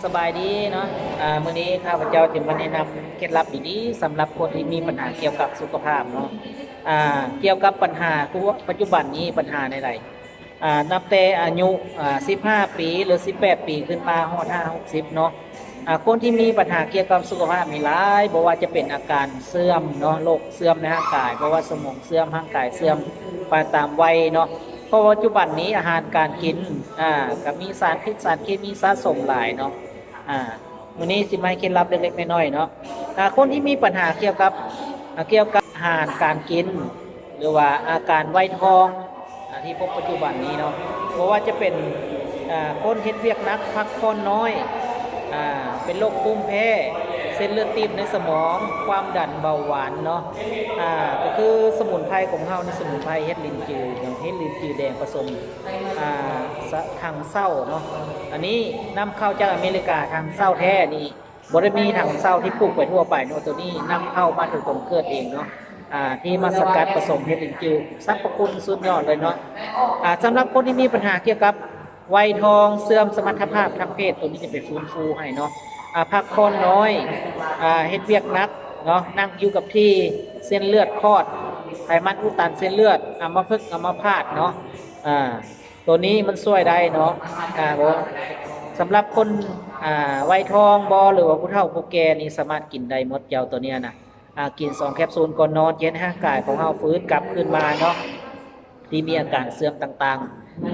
ສະບາຍດີເນາະ ອາ ມື້ນີ້ຂ້າພະເຈົ້າຈະມາແນະນຳເຄັດລັບດີໆ ສຳລັບຄົນທີ່ມີບັນຫາກ່ຽວກັບສຸຂະພາບເນາະ ອາ ກ່ຽວກັບບັນຫາ ປັດຈຸບັນນີ້ບັນຫາໃດໆ ອາ ນັບແຕ່ອາຍຸ ອາ ສິບຫ້າປີ ຫຼື ສິບແປດປີຂຶ້ນມາຮອດຫ້າຫົກສິບເນາະ ອາ ຄົນທີ່ມີບັນຫາກ່ຽວກັບສຸຂະພາບນີ້ຫຼາຍ ບໍ່ວ່າຈະເປັນອາການເສື່ອມເນາະ ໂລກເສື່ອມໃນຮ່າງກາຍ ບໍ່ວ່າສະໝອງເສື່ອມ ຮ່າງກາຍເສື່ອມໄປຕາມໄວເນາະ ເພາະວ່າປັດຈຸບັນນີ້ອາຫານການກິນ ອາ ກໍມີສານພິດສານເຄມີສະສົມຫຼາຍເນາະ ອາ ມື້ນີ້ຊິມາໃຫ້ເຄັດລັບເລັກໆນ້ອຍໆເນາະ ອາ ຄົນທີ່ມີບັນຫາກ່ຽວກັບ ອາ ກ່ຽວກັບອາຫານການກິນ ຫຼືວ່າອາການໄວທອງ ອາ ທີ່ພົບປັດຈຸບັນນີ້ເນາະ ບໍ່ວ່າຈະເປັນ ອາ ຄົນເຮັດວຽກໜັກ ພັກຜ່ອນນ້ອຍ ອາ ເປັນໂລກພູມແພ້ ເສັ້ນເລືອດຕີບໃນສະໝອງ ຄວາມດັນ ເບົາຫວານເນາະ ອາ ກໍຄືສະໝຸນໄພຂອງເຮົານີ້ ສະໝຸນໄພເຫັດລິນຈືເນາະ ເຫັດລິນຈືແດງປະສົມ ອາ ສະ ຖັງເຊົາເນາະ ອັນນີ້ນຳເຂົ້າຈາກອາເມລິກາ ຖັງເຊົາແທ້ນີ້ ບໍ່ໄດ້ມີຖັງເຊົາທີ່ປູກໄປທົ່ວໄປເນາະ ໂຕນີ້ນຳເຂົ້າມາໂດຍຕົງເກີດເອງເນາະ ອາ ທີ່ມາສະກັດປະສົມເຫັດລິນຈື ສັບພະຄຸນສຸດຍອດເລີຍເນາະ ອາ ສຳລັບຄົນທີ່ມີບັນຫາກ່ຽວກັບໄວທອງ ເສື່ອມສະມັດຖະພາບທາງເພດ ໂຕນີ້ຈະໄປຟື້ນຟູໃຫ້ເນາະ ອາ ພັກຜ່ອນນ້ອຍ ອາ ເຮັດວຽກໜັກເນາະ ນັ່ງຢູ່ກັບທີ່ ເສັ້ນເລືອດຂອດ ໄຂມັນອຸດຕັນເສັ້ນເລືອດ ອຳມະພຶກ ອຳມະພາດເນາະ ອາ ໂຕນີ້ມັນຊ່ວຍໄດ້ເນາະ ອາ ບໍ່ ສຳລັບຄົນ ອາ ໄວທອງບໍ ຫຼືວ່າຜູ້ເຖົ້າຜູ້ແກ່ນີ້ສາມາດກິນໄດ້ໝົດເຈົ້າ ໂຕເນີ້ຍນະ ອາ ກິນສອງແຄບຊູນກ່ອນນອນ ຈະເຮັດໃຫ້ຮ່າງກາຍຂອງເຮົາຟື້ນກັບຄືນມາເນາະ ທີ່ມີອາການເສື່ອມຕ່າງ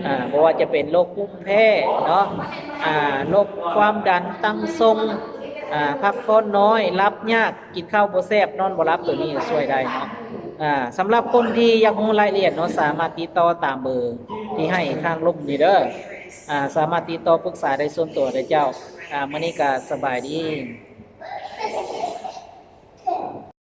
ໆ ອາ ບໍ່ວ່າຈະເປັນໂລກພູມແພ້ເນາະ ອາ ໂລກຄວາມດັນ ຕັງຊົງ ອາ ພັກຜ່ອນນ້ອຍ ຫຼັບຍາກ ກິນເຂົ້າບໍ່ແຊບ ນອນບໍ່ຫຼັບ ໂຕນີ້ຊ່ວຍໄດ້ເນາະ ອາ ສຳລັບຄົນທີ່ຢາກຮູ້ລາຍລະອຽດເນາະ ສາມາດຕິດຕໍ່ຕາມເບີທີ່ໃຫ້ຂ້າງລຸ່ມນີ້ເດີ ອາ ສາມາດຕິດຕໍ່ປຶກສາໄດ້ສ່ວນຕົວເດີເຈົ້າ ອາ ມື້ນີ້ກໍສະບາຍດີ.